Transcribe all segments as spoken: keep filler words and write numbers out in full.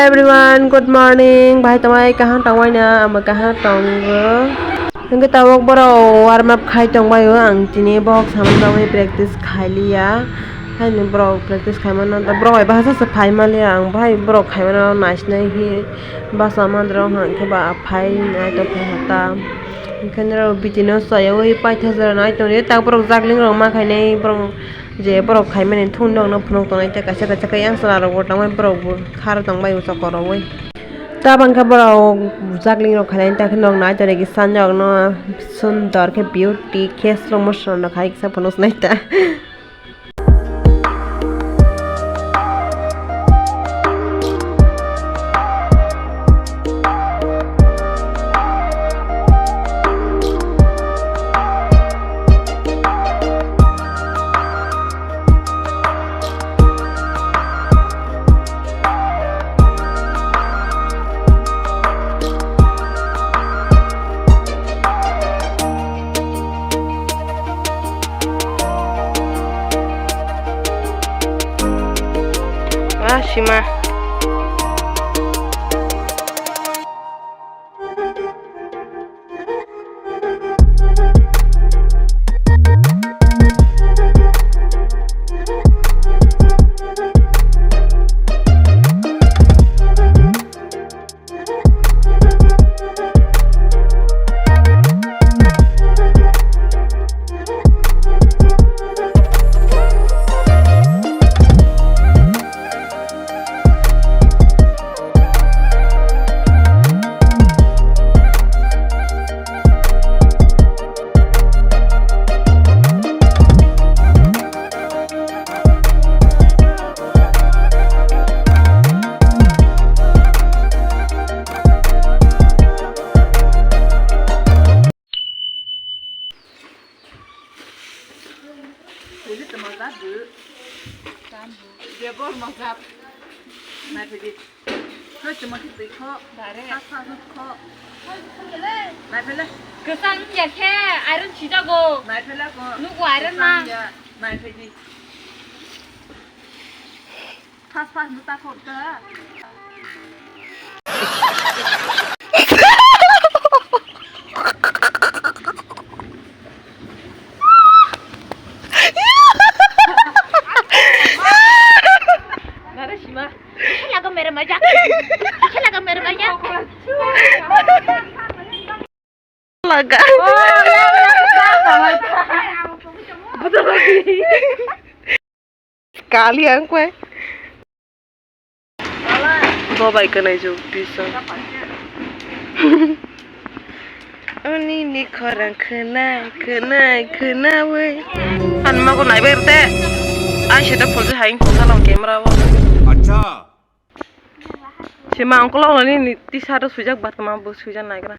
Everyone, good morning. Bahai tongbai, kaham tongbai na, ama kaham tongo. Hingke tabok borok warm up khai tongbai o, ang tini bok samani bagwi practice khai liya. Haini borok practice khai mano, borok bai bahasa se phai man liya, ang bahai borok khai mano naisinai hi basa mandra hwnkhe ba phai nai tong phai hata. Hingke noro biti no chayui paithago nai tongdi, tak borok juggling rok ma khainai borok. Je borok khaimani thung nokno phunuk tongnai tei kaisa kaisa khe yang chwla rok bo tongmani borok bo khar tongbai o chokorowi. Tabang khe borok juggling rok khainai ta khe nok nai tonwi kisa nokno sundor khe beauty khe slow motion rok khai kisa phunuk nai ta. Ah, sima. Ini teman satu. Dia bor mazat. Naipedi. Kau cuma kita kok. Dare. Apa kok? Naipedi. Kesan ya ke, iron sida go. Naipedi kok. Nuk iron ma. Naipedi. Pas pas nuta kok ta. Narasima. Picche laga mere maja. Picche laga mere maja. Laga. Kali ang kwe. Bo bai kwnai jok tisa. Ani ni khorang khwnai, khwnai, khwnawi. Ani mago naibai rwte. Ai seta phulje hai khongsa long camera o. Acha. Sima uncle ni tisa ro sujak batma bo sujak naigra.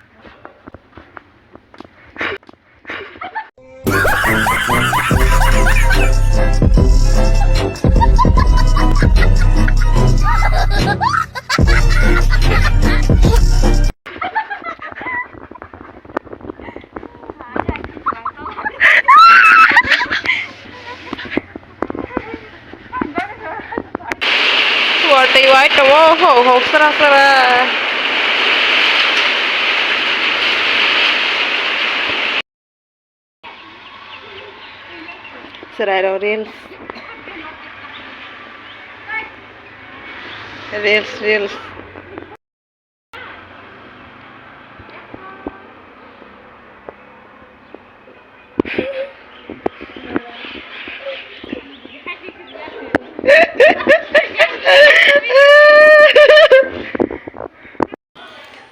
Watwi wai tongo, hok hok sra sra. Chwrairok reels. Reels, reels.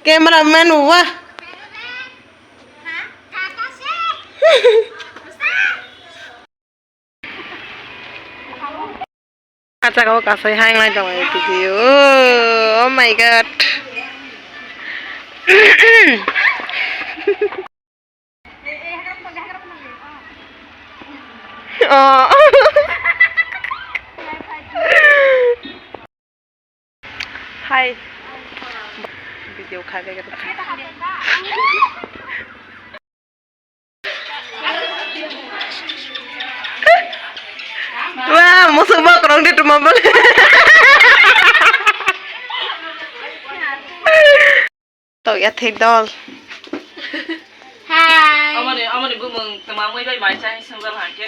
Cameraman, wah. Ah, jaga o kasai hai wngwi tongo video. Oh my God. Oh. Hai. Video kha bai kha. Wah, musuh bok rong di rumah balik. Tokya thik dol. Hi. Amoni, amoni bumung twmamwi bai mai chai swngjak hangkhe.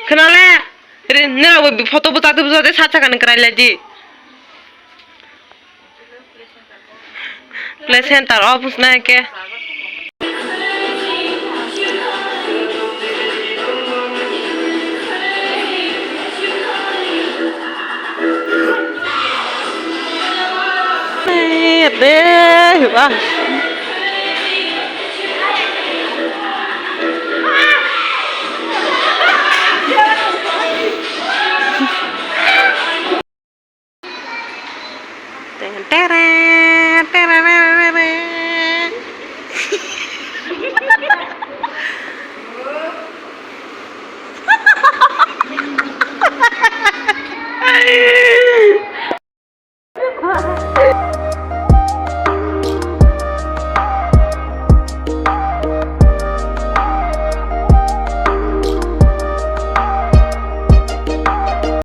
Khwnale, re, nirok bo photo bwchadi bwchadi sat sakani kwrai lai di. Play center off wngkha khe.